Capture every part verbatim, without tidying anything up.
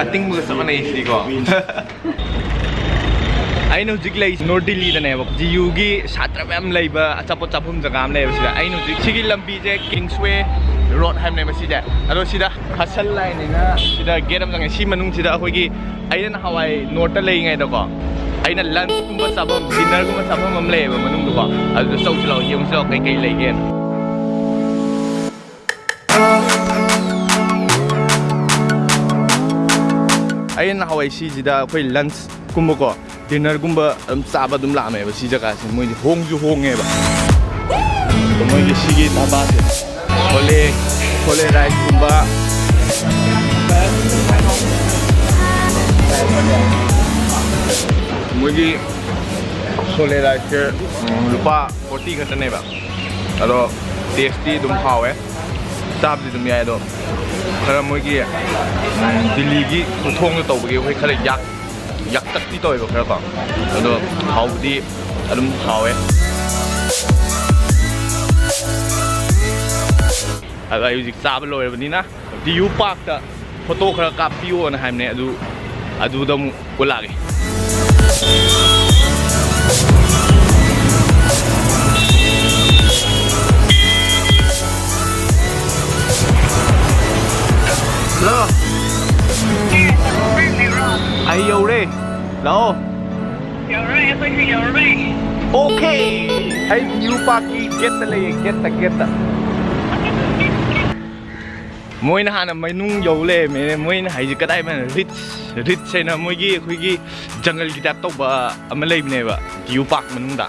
ꯑꯇꯤꯡꯕꯒ ꯆꯞ ꯃꯥꯟꯅꯩ ꯁꯤꯗꯤꯀꯣ꯫ ꯑꯩꯅ ꯍꯧꯖꯤꯛ ꯂꯩ ꯅꯣꯔꯠ ꯗꯤꯜꯂꯤꯗꯅꯦꯕ, ꯗꯤ ꯌꯨꯒꯤ ꯁꯥꯇ꯭ꯔ ꯃꯌꯥꯝ ꯂꯩꯕ ꯑꯆꯥꯄꯣꯠ ꯆꯥꯐꯝ ꯖꯒꯥ ꯑꯃ ꯂꯩꯌꯦꯕ ꯁꯤꯗ꯫ ꯑꯩꯅ ꯍꯧꯖꯤꯛ ꯁꯤꯒꯤ ꯂꯝꯕꯤꯁꯦ ꯀꯤꯡꯁꯋꯦ ꯔꯣꯗ ꯍꯥꯏꯕꯅꯦꯕ ꯁꯤꯁꯦ꯫ ꯑꯗꯣ ꯁꯤꯗ ꯍꯁꯜ ꯂꯥꯏꯟ ꯍꯥꯏꯅ ꯁꯤꯗ ꯒꯦꯠ ꯑꯃ ꯆꯪꯉꯦ꯫ ꯁꯤ ꯃꯅꯨꯡꯁꯤꯗ ꯑꯩꯈꯣꯏꯒꯤ ꯑꯩꯅ ꯅꯍꯥꯟꯋꯥꯏ ꯅꯣꯔꯠꯇ ꯂꯩꯔꯤꯉꯩꯗꯀꯣ, ꯑꯩꯅ ꯂꯟꯁꯀꯨꯝꯕ ꯆꯥꯐꯝ, ꯗꯤꯟꯅꯔꯒꯨꯝꯕ ꯆꯥꯐꯝ ꯑꯃ ꯂꯩꯌꯦꯕ ꯃꯅꯨꯡꯗꯀꯣ꯫ ꯑꯗꯨꯗ ꯆꯧꯁꯤ ꯂꯥꯛꯑꯣ, ꯌꯦꯡꯉꯨꯁꯤ ꯂꯥꯛꯑꯣ, ꯀꯩꯀꯩ ꯂꯩꯒꯦꯅ꯫ ꯑꯩꯅ ꯅꯍꯥꯟꯋꯥꯏ ꯁꯤꯁꯤꯗ ꯑꯩꯈꯣꯏ ꯂꯟꯁꯀꯨꯝꯕꯀꯣ, ꯗꯤꯟꯅꯔꯒꯨꯝꯕ ꯑꯗꯨꯝ ꯆꯥꯕ ꯑꯗꯨꯝ ꯂꯥꯛꯑꯝꯃꯦꯕ ꯁꯤ ꯖꯒꯥꯁꯦ꯫ ꯃꯣꯏꯗꯤ ꯍꯣꯡꯁꯨ ꯍꯣꯡꯉꯦꯕ꯫ ꯑꯗꯣ ꯃꯣꯏꯒꯤ ꯁꯤꯒꯤ ꯙꯥꯕꯥꯁꯦ ꯁꯣꯂꯦ, ꯁꯣꯂꯦ ꯔꯥꯏꯁꯀꯨꯝꯕ, ꯃꯣꯏꯒꯤ ꯁꯣꯂꯦ ꯔꯥꯏꯁꯁꯦ, ꯎꯝ, ꯂꯨꯄꯥ ꯐꯣꯔꯇꯤ ꯈꯛꯇꯅꯦꯕ꯫ ꯑꯗꯣ ꯇꯦꯁꯇꯤ ꯑꯗꯨꯝ ꯍꯥꯎꯋꯦ, ꯆꯥꯕꯗꯤ ꯑꯗꯨꯝ ꯌꯥꯏ꯫ ꯑꯗꯣ ꯈꯔ ꯃꯣꯏꯒꯤ, ꯎꯝ, ꯗꯤꯜꯂꯤꯒꯤ ꯈꯨꯊꯣꯡꯗ ꯇꯧꯕꯒꯤ ꯑꯩꯈꯣꯏ ꯈꯔ ꯌꯥꯛ ꯌꯥꯛꯇꯛꯇꯤ ꯇꯧꯋꯦꯕ ꯈꯔꯀꯣ꯫ ꯑꯗꯣ ꯍꯥꯎꯕꯗꯤ ꯑꯗꯨꯝ ꯍꯥꯎꯋꯦ꯫ ꯑꯗꯣ ꯑꯩ ꯍꯧꯖꯤꯛ ꯆꯥꯕ ꯂꯣꯏꯔꯕꯅꯤꯅ ꯗꯤ ꯌꯨ ꯄꯥꯔꯛꯇ ꯐꯣꯇꯣ ꯈꯔ ꯀꯥꯞꯄꯤꯌꯣꯅ ꯍꯥꯏꯕꯅꯦ꯫ ꯑꯗꯨ, ꯑꯗꯨꯗ ꯑꯃꯨꯛ ꯎꯠꯂꯛꯑꯒꯦ꯫ ꯍꯜꯂꯣ꯫ ꯑꯩ ꯌꯧꯔꯦ꯫ ꯂꯥꯛꯑꯣ꯫ ꯌꯧꯔꯦ, ꯑꯩꯈꯣꯏꯁꯨ ꯌꯧꯔꯦ꯫ ꯑꯣꯀꯦ꯫ ꯑꯩ ꯗꯤ ꯌꯨ ꯄꯥꯔꯛꯀꯤ ꯒꯦꯠꯇ ꯂꯩꯌꯦ, ꯒꯦꯠꯇ, ꯒꯦꯠꯇ꯫ ꯃꯣꯏꯅ ꯍꯥꯟꯅ ꯃꯅꯨꯡ ꯌꯧ ꯂꯩꯔꯝꯃꯦ꯫ ꯃꯣꯏꯅ ꯍꯥꯏꯁꯦ ꯀꯗꯥꯏ ꯃꯥꯏꯅ ꯔꯤꯠꯁ, ꯔꯤꯠꯁ ꯍꯥꯏꯅ ꯃꯣꯏꯒꯤ ꯑꯩꯈꯣꯏꯒꯤ ꯖꯪꯒꯜꯒꯤ ꯇꯥꯏꯞ ꯇꯧꯕ ꯑꯃ ꯂꯩꯕꯅꯦꯕ ꯗꯤ ꯌꯨ ꯄꯥꯔꯛ ꯃꯅꯨꯡꯗ꯫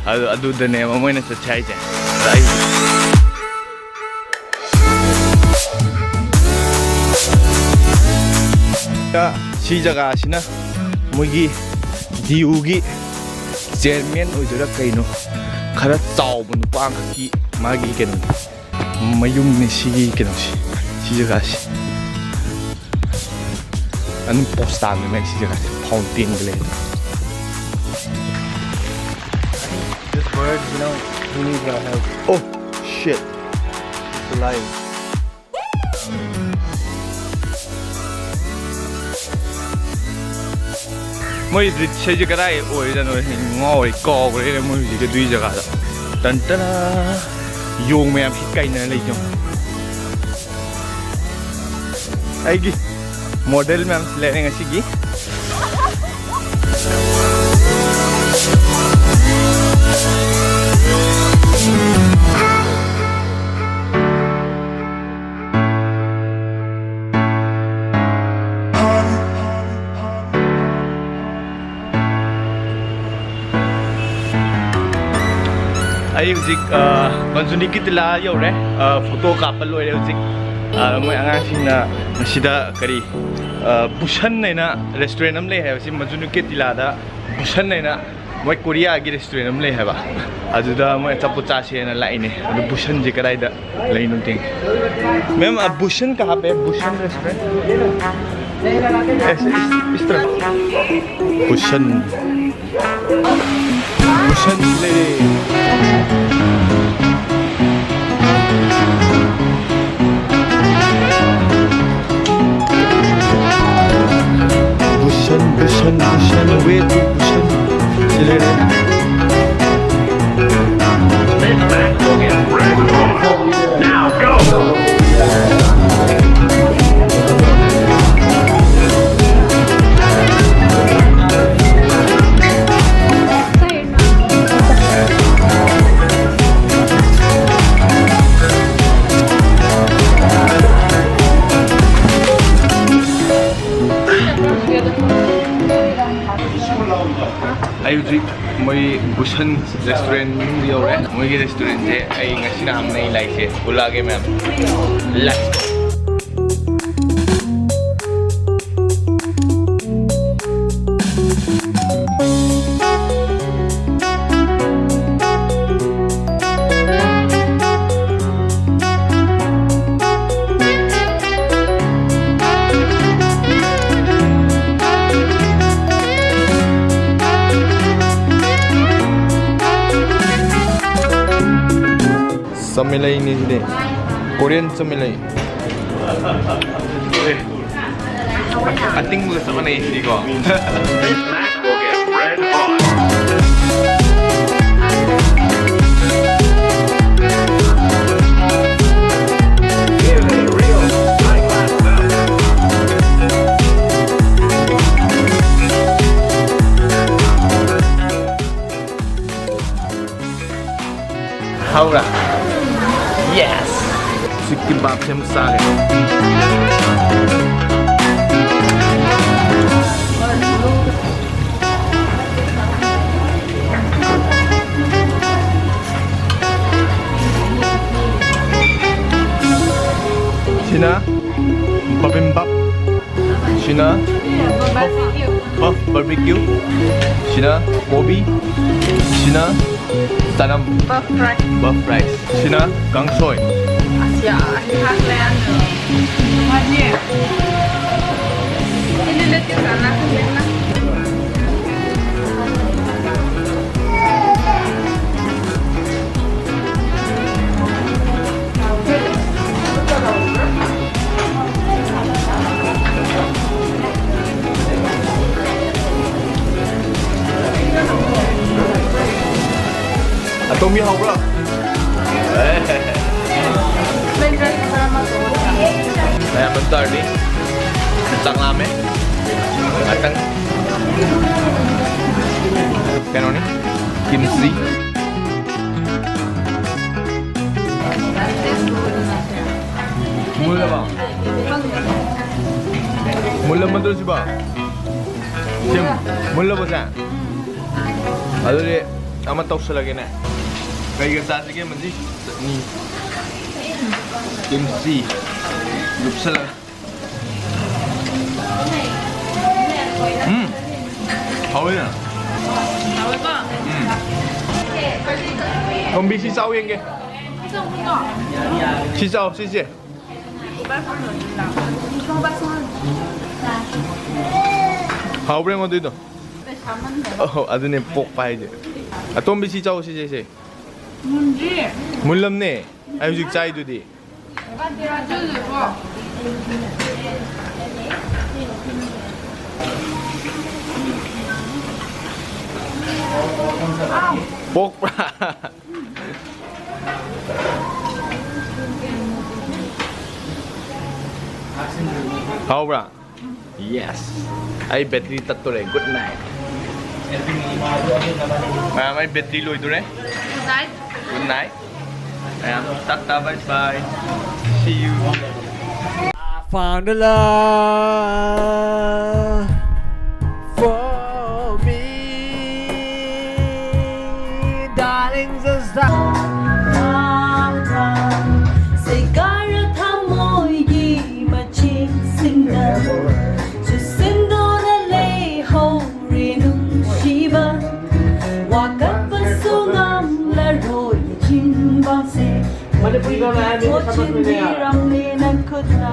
ꯑꯗꯨ, ꯑꯗꯨꯗꯅꯦꯕ ꯃꯣꯏꯅ ꯆꯠꯁꯦ ꯍꯥꯏꯁꯦ꯫ ꯑꯗ ꯑꯩ ꯁꯤ ꯖꯒꯥꯁꯤꯅ ꯃꯣꯏꯒꯤ ꯗꯤ ꯌꯨꯒꯤ ꯆꯤꯌꯔꯃꯦꯟ ꯑꯣꯏꯗꯣꯏꯔꯥ ꯀꯩꯅꯣ, ꯈꯔ ꯆꯥꯎꯕ ꯅꯨꯄꯥ ꯑꯃꯈꯛꯀꯤ ꯃꯥꯒꯤ ꯀꯩꯅꯣ ꯃꯌꯨꯝꯅꯤ ꯁꯤꯒꯤ ꯀꯩꯅꯣꯁꯤ, ꯁꯤ ꯖꯒꯥꯁꯤ꯫ ꯑꯗꯨꯝ ꯄꯣꯁ ꯇꯥꯕꯅꯦ ꯁꯤ ꯖꯒꯥꯁꯤ, ꯐꯥꯎꯟꯇꯦꯟꯒ ꯂꯩ꯫ This bird, you know, he needs our help. Oh, shit. It's alive. ꯃꯣꯏ ꯔꯤꯠꯁ ꯍꯥꯏꯁꯦ ꯀꯗꯥꯏ ꯑꯣꯏꯔꯤꯖꯥꯠꯅꯣ? ꯑꯩ ꯉꯥꯎꯔꯦ, ꯀꯥꯎꯈ꯭ꯔꯦꯅꯦ ꯃꯣꯏ ꯍꯧꯖꯤꯛꯀꯤ ꯑꯗꯨꯏ ꯖꯒꯥꯗ꯫ ꯇꯟ ꯇꯅ ꯌꯣꯡ ꯃꯌꯥꯝ ꯍꯤꯠ ꯀꯥꯏꯅ ꯂꯩꯖꯣ꯫ ꯑꯩꯒꯤ ꯃꯣꯗꯦꯜ ꯃꯌꯥꯝꯁꯨ ꯂꯩꯔꯦ ꯉꯁꯤꯒꯤ꯫ ꯑꯩ ꯍꯧꯖꯤꯛ, ꯑ, ꯃꯟꯖꯨꯅꯤ ꯀꯤꯇꯤꯂꯥ ꯌꯧꯔꯦ꯫ ꯑ, ꯐꯣꯇꯣ ꯀꯥꯞꯄ ꯂꯣꯏꯔꯦ ꯍꯧꯖꯤꯛ꯫ ꯑ, ꯃꯣꯏ ꯑꯉꯥꯡꯁꯤꯡꯅ ꯃꯁꯤꯗ ꯀꯔꯤ, ꯑ, ꯕꯨꯁꯟ ꯍꯥꯏꯅ ꯔꯦꯁꯇꯨꯔꯦꯟ ꯑꯃ ꯂꯩ ꯍꯥꯏꯕꯁꯤ ꯃꯟꯖꯨꯅꯤ ꯀꯤꯇꯤꯂꯥꯗ ꯕꯨꯁꯟ ꯍꯥꯏꯅ ꯃꯣꯏ ꯀꯣꯔꯤꯌꯥꯒꯤ ꯔꯦꯁꯇꯨꯔꯦꯟ ꯑꯃ ꯂꯩ ꯍꯥꯏꯕ꯫ ꯑꯗꯨꯗ ꯃꯣꯏ ꯑꯆꯥꯄꯣꯠ ꯆꯥꯁꯦꯅ ꯂꯥꯛꯏꯅꯦ꯫ ꯑꯗꯨ ꯕꯨꯁꯟꯁꯦ ꯀꯗꯥꯏꯗ ꯂꯩꯅꯣ ꯇꯦꯡ꯫ मैम, आप भूषण कहाँ पे है? भूषण रेस्टोरेंट? ऐसे इस, इस तरफ। भूषण। भूषण ले। भूषण, भूषण, भूषण, वे तू भूषण। ले, ले। Now go! ꯑꯩ ꯍꯧꯖꯤꯛ ꯃꯣꯏ ꯕꯨꯁꯟ ꯔꯦꯁꯇꯨꯔꯦꯟ ꯃꯅꯨꯡꯗ ꯌꯧꯔꯦ꯫ ꯃꯣꯏꯒꯤ ꯔꯦꯁꯇꯨꯔꯦꯟꯁꯦ ꯑꯩ ꯉꯁꯤꯅ ꯑꯍꯥꯟꯕꯅꯦ ꯑꯩ ꯂꯥꯛꯏꯁꯦ꯫ ꯎꯠꯂꯛꯑꯒꯦ ꯃꯌꯥꯝ꯫ Let's go! ꯆꯥꯃꯦꯂꯩꯅꯤ ꯁꯤꯗꯤ꯫ ꯀꯣꯔꯤꯌꯟ ꯆꯥꯃꯦꯂꯩ꯫ ꯑꯇꯤꯡꯕꯒ ꯆꯞ ꯃꯥꯟꯅꯩ ꯁꯤꯗꯤꯀꯣ꯫ ꯍꯧꯔ꯫ Yes! ꯁꯤ ꯀꯤꯝꯕꯥꯞꯁꯦ ꯑꯃ ꯆꯥꯒꯦ꯫ ꯁꯤꯅ ꯕꯕꯤꯝꯕꯞ꯫ ꯁꯤꯅ ꯕꯐ ꯕꯥꯔꯕꯤꯀ꯭ꯌꯨ꯫ ꯁꯤꯅ ꯀꯣꯕꯤ꯫ ꯁꯤꯅ ꯆꯅꯝ꯫ ꯕꯐ ꯔꯥꯏꯁ꯫ ꯕꯐ ꯔꯥꯏꯁ꯫ ꯁꯤꯅ ꯀꯥꯡꯁꯣꯏ꯫ ꯑꯁ, ꯌꯥꯔꯦ, ꯍꯥꯞꯂꯦ ꯌꯥꯝꯅ꯫ ꯃꯥꯗꯤ ꯏꯜꯂꯤ ꯂꯩꯇꯦ, ꯆꯥꯅ ꯈꯪꯗꯦ꯫ ꯑꯇꯣꯝꯕꯤ ꯍꯧꯕ꯭ꯔꯣ? ꯃꯌꯥꯝ ꯑꯗꯨꯝ ꯇꯧꯔꯅꯤ꯫ ꯆꯥꯛ ꯂꯥꯝꯃꯦ꯫ ꯉꯥꯛꯇꯪ꯫ ꯀꯩꯅꯣꯅꯤ꯫ ꯀꯤꯝꯆꯤ꯫ ꯃꯨꯜꯂꯕꯣ? ꯃꯨꯜꯂꯝꯃꯗ꯭ꯔꯣ ꯁꯤꯕꯣ? ꯁꯤ ꯃꯨꯜꯂꯕꯣ ꯁꯦ? ꯑꯗꯨꯗꯤ ꯑꯃ ꯇꯧꯁꯜꯂꯒꯦꯅꯦ꯫ ꯀꯩꯒ ꯆꯥꯁꯤꯒꯦ? ꯃꯟꯗꯤ ꯆꯠꯅꯤ꯫ ꯀꯤꯝꯆꯤ꯫ ꯂꯨꯞꯁꯜꯂꯒ꯫ ꯎꯝ꯫ ꯍꯥꯎꯋꯤꯅ꯫ ꯍꯥꯎꯋꯦꯀꯣ? ꯎꯝ꯫ ꯇꯣꯝꯕꯤ, ꯁꯤ ꯆꯥꯎ ꯌꯦꯡꯒꯦ꯫ ꯁꯤ ꯆꯥꯎ, ꯁꯤꯁꯦ꯫ ꯍꯥꯎꯕ꯭ꯔꯥ ꯌꯦꯡꯉꯣ ꯑꯗꯨꯏꯗꯣ꯫ ꯑꯣ, ꯑꯗꯨꯅꯦ ꯄꯣꯛꯄ ꯍꯥꯏꯁꯦ꯫ ꯑꯇꯣꯝꯕꯤ, ꯁꯤ ꯆꯥꯎ, ꯁꯤꯁꯦ, ꯁꯦ꯫ ꯃꯨꯟꯗ꯭ꯔꯤ꯫ ꯃꯨꯜꯂꯝꯅꯦ꯫ ꯑꯩ ꯍꯧꯖꯤꯛ ꯆꯥꯏꯗꯨꯗꯤ꯫ ꯑꯗꯨꯗꯤꯀꯣ, ꯄꯣꯛꯄ꯭ꯔꯥ? ꯍꯥꯎꯕ꯭ꯔꯥ? Yes. ꯑꯩ ꯕꯦꯇ꯭ꯔꯤ ꯇꯠꯇꯣꯔꯦ꯫ Good night. ꯃꯌꯥꯝ, ꯑꯩ ꯕꯦꯇ꯭ꯔꯤ ꯂꯣꯏꯗꯣꯔꯦ꯫ Good night. ꯃꯌꯥꯝ, Tata, bye bye. See you. I found a love for me, darling, just ꯁꯦꯒꯥꯏꯔ ꯊꯃꯣꯏꯒꯤ ꯃꯆꯦꯛꯁꯤꯡꯅ ꯆꯨꯁꯤꯟꯗꯨꯅ ꯂꯩꯍꯧꯔꯦ ꯅꯨꯡꯁꯤꯕ꯫ ꯋꯥꯀꯠꯄꯁꯨ ꯉꯝꯂꯔꯣꯏ ꯆꯤꯟꯕꯥꯡꯁꯦ꯫ ꯃꯅꯤꯄꯨꯔꯤ ꯂꯣꯟ ꯍꯥꯏꯔꯗꯤ ꯊꯣꯠꯆꯤꯟꯕꯤꯔꯝꯂꯦ ꯅꯪ ꯈꯨꯠꯅ꯫